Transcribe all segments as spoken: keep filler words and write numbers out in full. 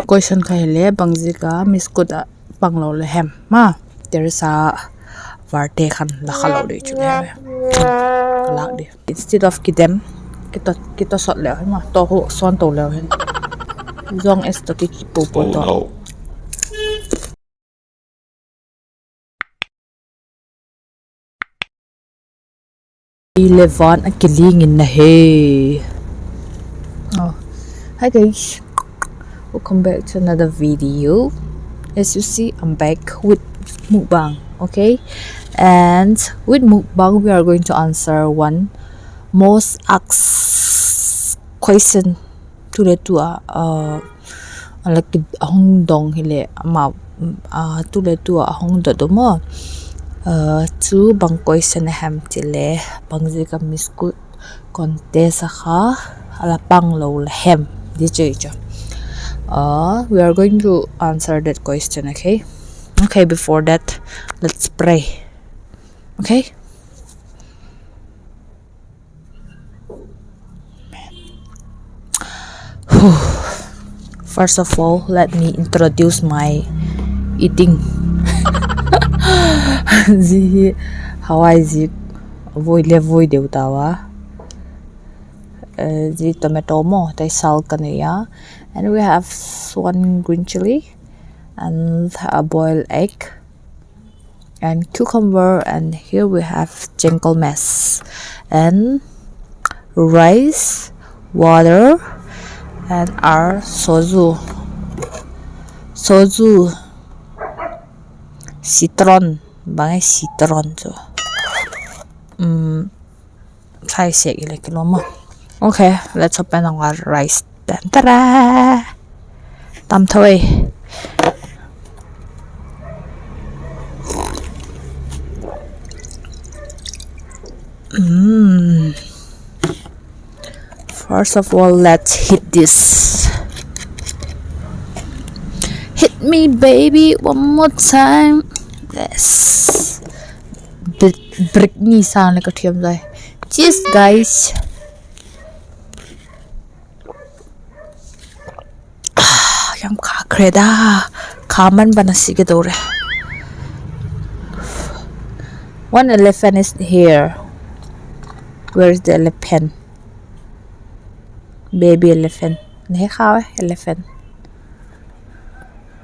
Question kha hile, bangziak a miskut a panglo le hem ma? Teresa Varte khan la kha lo dei chu le. Ka lâk di. Instead of kidem, kito, kito sot leu hin ma, to hu son to leu hin. Zong es to ki kipu pu to. Eleven a kiling in na he. Oh. Hi guys, welcome back to another video. As you see, I'm back with mukbang, okay? And with mukbang, we are going to answer one most asked question. Tu le tu a, uh, a la ki, a hung dong hile ama, uh, tu le tu a hung dot um a. Uh, chu bang question a hem ti le, bangziak a miskut contest a kha a la panglo la hem, di chu chu. Uh, we are going to answer that question, okay? Okay, before that, let's pray. Okay? First of all, let me introduce my eating. Zi hi hawai zik, voi le voi deu tau a. Eh, zi tomato maw, tai sal ka nei a. And we have one green chili and a boiled egg and cucumber, and here we have jengkol mash and rice, water, and our soju. Soju, citron, bang e citron chu. Um, Sai sek i le kilawm a. Okay, let's open our rice. Tan tara. Tam tho ei. Mm. First of all, let's hit this. Hit me, baby, one more time. Yes. Bri-, Britney sang le ka thiam lai. Cheers, guys. Ah, yam kha kre da. Kha man ban a si ke do re. One elephant is here. Where is the elephant? Baby elephant. Ne kha elephant.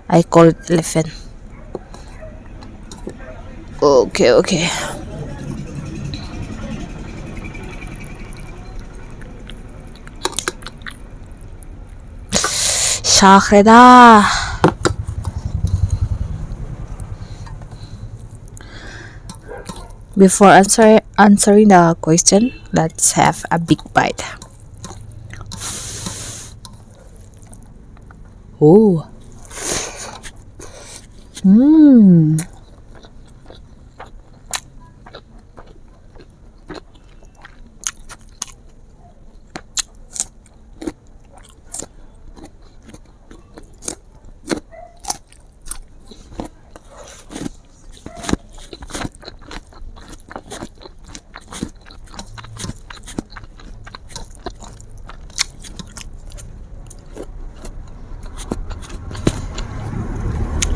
I call it elephant. Okay, okay. Sa kre da. Before answer, answering the question, let's have a big bite. Oh. Mm.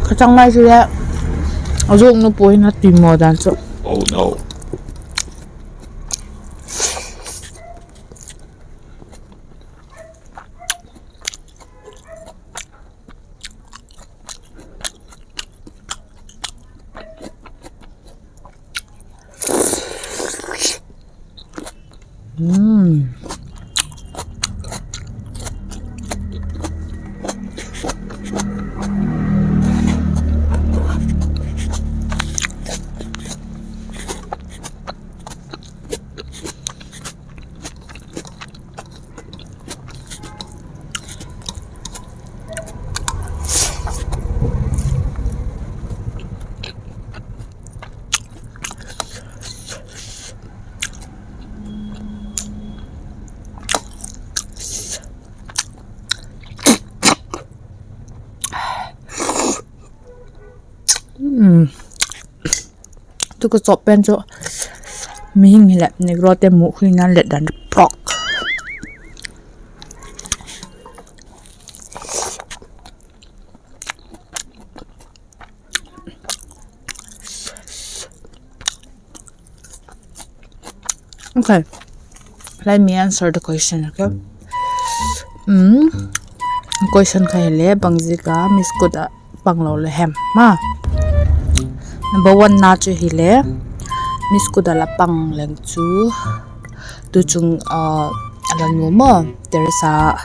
Ka chang mai chu le, a zuaknu pu hin a tui maw dan chu. Oh no. Mm. Tu ka chawp pen chu mihing hileh Negro te mukhuina let dan prok. Okay. Let me answer the question, okay? Um, question kha hile, bangziak a miskut ah pang lo le hem ma. Number one na chu hile, miskut ah la pang leng chu, tu chung, ah, a la nuam a, Teresa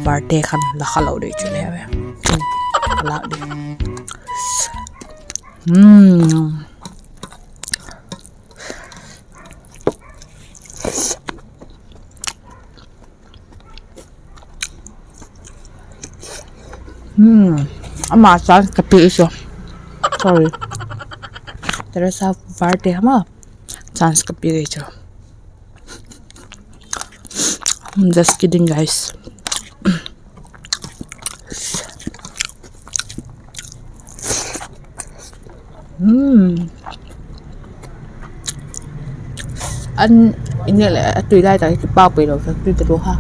Varte khan la kha lo dei chu le ve. Ka lak ding. Hmm. Hmm. Ama chance ka pia chu. Sorry. Teresa Varte ama chance ka pia chu. I'm just kidding, guys. Hmm. An, in nge le a tui lai tak hi kipak pui lo sa tui ta lo ha.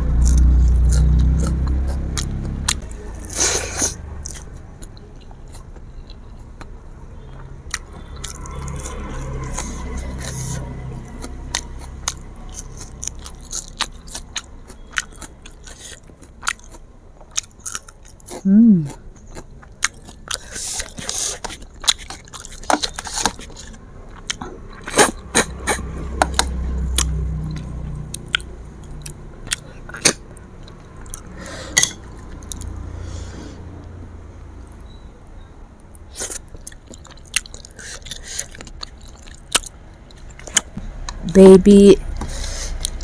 Baby,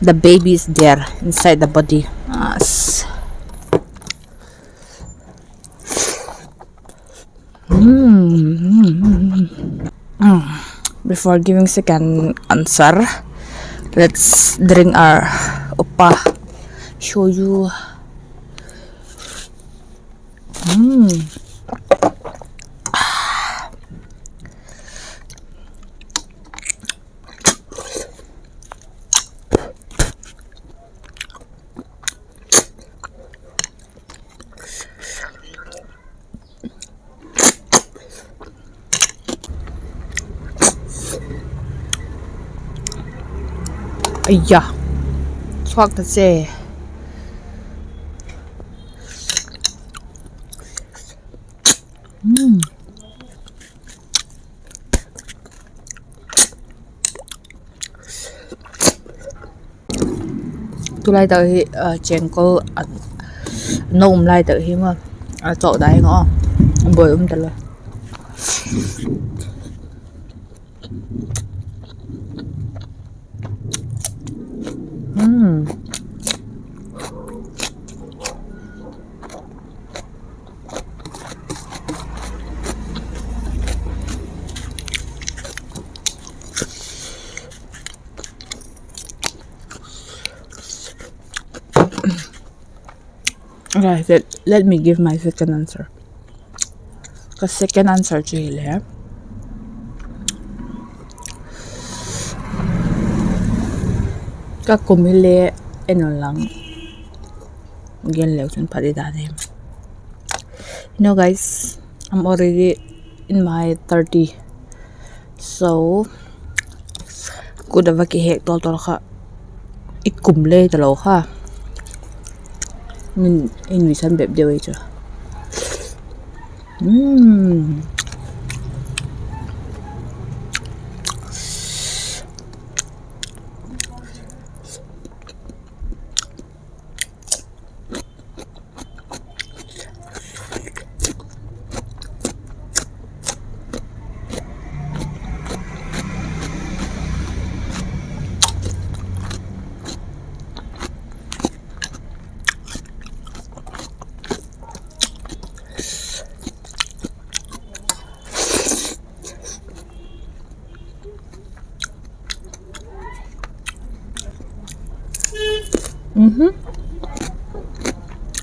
the baby is there inside the body. Yes. Mm. Mm. Before giving second answer, let's drink our oppa. Show you. Mm. Aiya, suak ta che. Tulai tak hi, chengkol na um lai tak hi ma, a chawk dai nga, boi um ta lo. Guys, let, let me give my second answer. Ka second answer chu hile, ka kum hile en un lang, gen leu chun phat i dan hi. You know, guys, I'm already in my thirty. So, kut a va kihek tawl tawl kha, i kum le talo kha, i nuisan bep deu ei chu.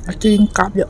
A tui in kap leh.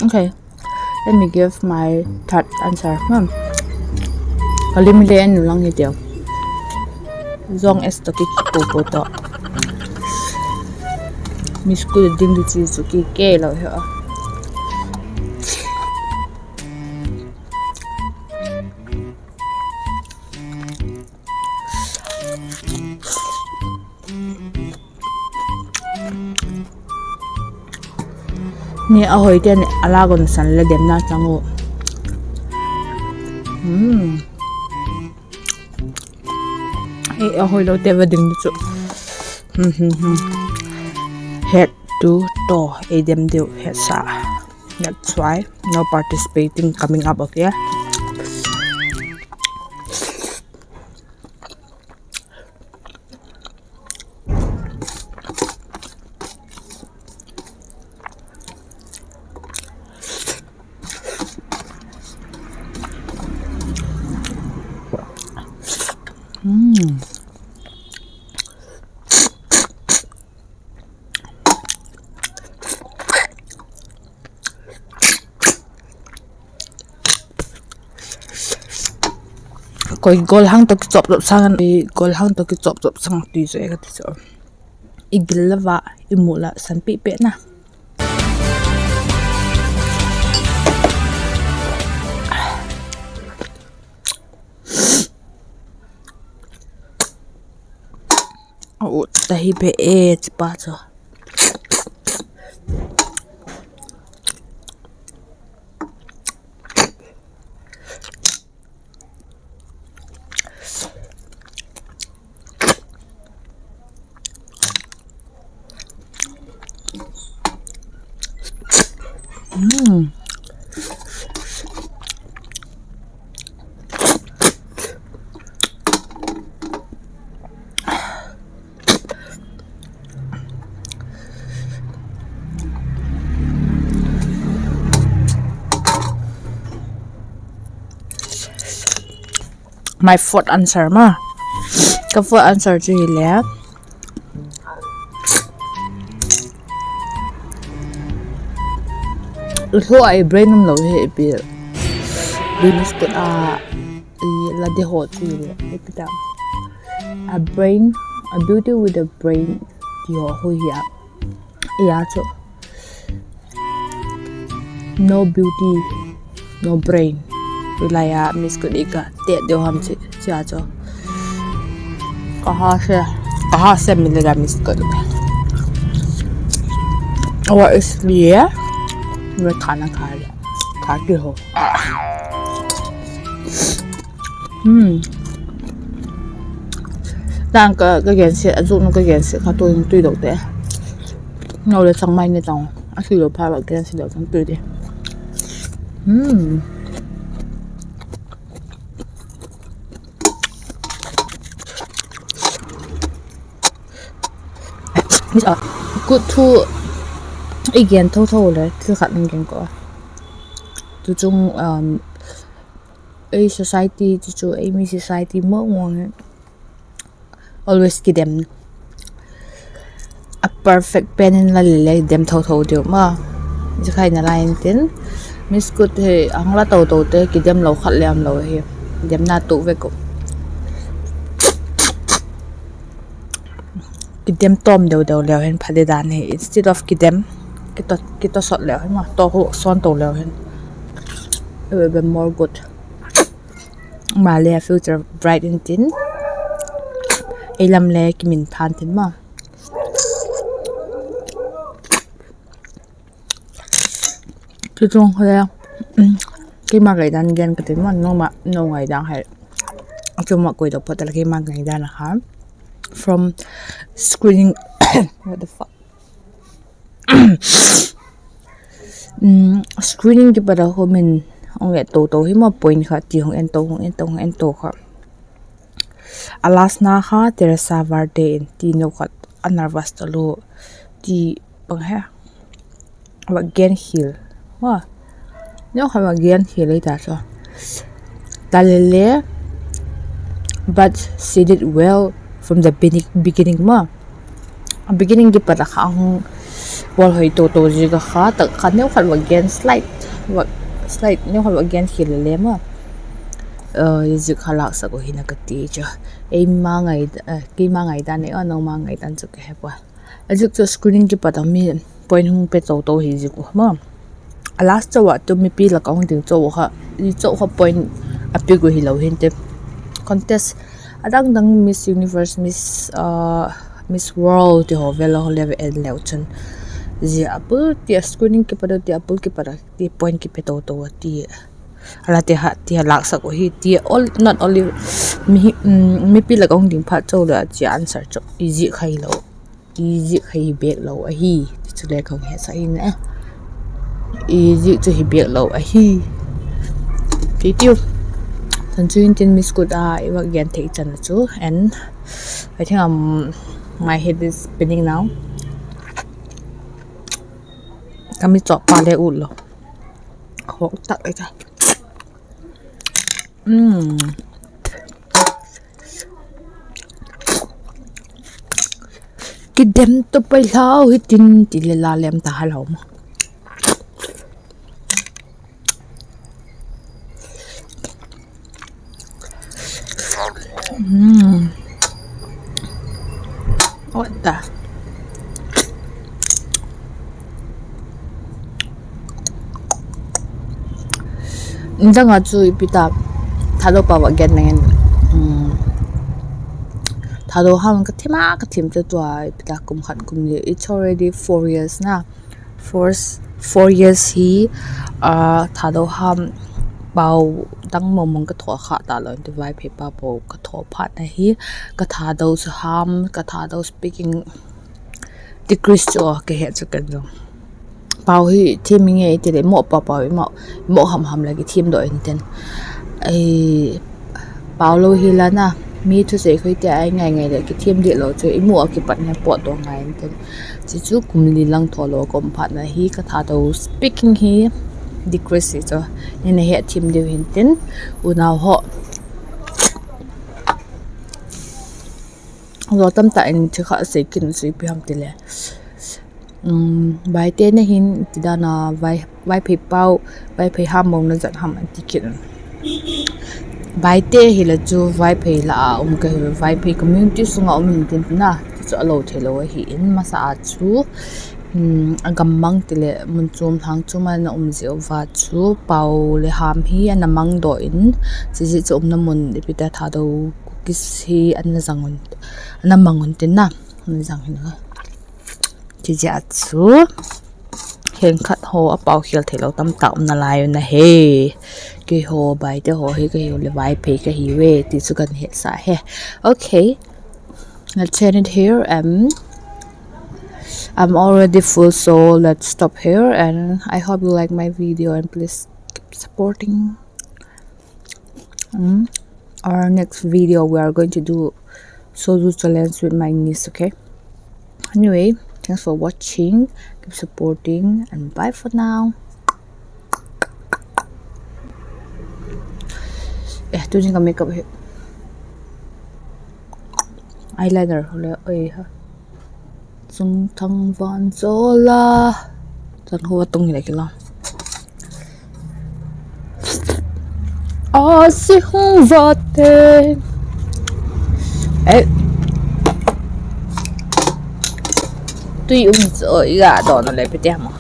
Okay, let me give my third answer. Hmm. Ka lim le en lang hi tiu. Zong es to ki ki po po to. Miss Kut ding di chi chu ki ke lo he a. Ni a hoi ten a la gon san le demna chang u. Hmm. Ei a hoi lo te va ding chu. Hmm, hmm, hmm. Het tu to ei dem deu het sa. That's why no participating coming up, okay? Koi golhang tawh kichawp chawp sang, golhang tawh kichawp chawp sang ti chu e ka ti chu. I gil la va, i mu la san pi pe na. A ut ta hi be e chi pa chu. My fourth answer ma. Ka fourth answer chu hile, i thaw a i brain um lo hi ipi, business kut a i la de haw chu hile ipi ta, a brain, a beauty with a brain ti haw hui hi a. I a chu no beauty, no brain. Tulai a Miss Kut i ka tet deu ham chi, chi a chu. Ka ha se, ka ha se mi le ga Miss Kut. Awa is lie, me khana kha le, kha ki ho. Hmm. Tang ka, ka gensia, a zuk nu ka gensia kha tu in tui dok te. Nau le chang mai ni tang, a si lo pha ba gensia dok tang tui di. Hmm. Kut thu i gen tho tho le, thil khat in gen ko. Tu chung, um, ei society chu chu, ei mi society mawng mawng hi always kidem. A perfect pen in la le le dem tho tho diu ma. Zia kha i na lai intin, Miss Kut hi a hung la to to te kidem lo khat le um lo hi. Demna tu vek u. Kidem tawm deu deu leu hin pha di dan hi. Instead of kidem, kito, kito sawt leu hin ma, to hu sawn to leu hin, it will be more good. Maleh a future bright intin, ei lam le kimin phan tin ma. Chuchung kha le, keima ngaidan gen ka tin ma, noma no ngaidan hai. Chu ma koi dok phat le keima ngaidan a kha, from screening, what the fuck, screening kipat a hung en, hung en to to hi ma, point khat ti hung en to, hung en to, hung en to kha, a last na kha Teresa Verde in ti no khat a nervous talua ti bang he, va gen khial ma, no kha va gen khial ei ta chu. Talele, but she did well from the beginning ma. Beginning kipat a kha hung Bawl hoi toto ziak a kha tak kha neukhat va gen, slight, slight neukhat va gen hi le le maw. Zik kha lâksak uh hin a ka ti chu. Ei, keima ngaidan ei a, nangma ngaidan chu ka he pua. A zik chu screening kipat a mi point hung pe toto hi zik uh maw. A last chau ah tu mipi lak a hung ding chau kha, i chau kha point a piak uh hilo hin te. Contest a dang dang, Miss Universe, Miss, Miss World ti haw vel a haw le en leu chun, zia a bul ti a screening kipat a ti a bul kipat a ti point kipe toto a ti a la ti a, ti a lâksak uh hi ti a, not only mipi lak a hung ding phat chau le a chia answer chu i zik kha hilo, i zik kha hi bêk lo ahi ti chu le ka hung hesak in a, i zik chu hi bêk lo ahi. Ti tiu. Chan chu in tin, Miss Kut a i va gen thei chan a chu, and I think, um, my head is spinning now. Ka mi chawk pa le ut lo. Hawk tak ai ka. Kidem to pai hlau hi tin ti le la lem ta halo ma. What the? Nidang a chu ipi ta, Thadou pau va gen nang in, Thadou ham ka thim a, ka thim chu tua ipi ta kum khat kum ni, it's already four years na. Four, four years hi, Thadou ham pau dang mawngmawng ka thaw kha ta lo, ti Vaiphei pau pau ka thaw phat na hi, ka Thadou chu ham, ka Thadou speaking degrees chu ka he chu ken zong. Pau hi thim i ngei ti le, i mawh pau pau, i mawh ham ham le kithiam daw intin. Pau lo hi la na, mi thusei khoi te ai ngai ngai le kithiam dilo chu i mu a kipat ne pawt daw ngai intin. Chu chu kum li lang thaw lo ka um phat na hi, ka Thadou speaking hi degrees chu ni na he thim diu hintin. Unau haw, zaw tam tak in thi kha sei kin sui pi ham ti le, Baite na hin ti dan a, Vaiphei pau, Vaiphei ham bang na zat ham an ti kit. Baite hi la chu Vaiphei la a um ka hi, Vaiphei community sung a um hintin na, chu chu a lo theilo ahi in, masa a chu a gam mang ti leh mun chuam thâng chuam a na um ziau va chu pau le ham hi a na mang daw in, zia chu umna mun ipi ta Thadou Kukis hi a na zang un, a na mang un tin na, a na zang hin a. Zia chu khenkhat haw a pau khial theilo tam tak um nalai un a he. Keihaw Baite haw hi ka hiu leh Vaiphei ka hiu e ti chu kan hetsa he. Okay, let's end it here. I'm already full, so let's stop here, and I hope you like my video and please keep supporting. Our next video, we are going to do soju challenge with my niece, okay? Anyway, thanks for watching, keep supporting, and bye for now. Eh, tuni ka makeup hi eyeliner le oi ha. Chungthang van zawl a, chan khu a tung hi le kilo. A si hung vate. Eh, tui um chu i ga dawn a le pite ma.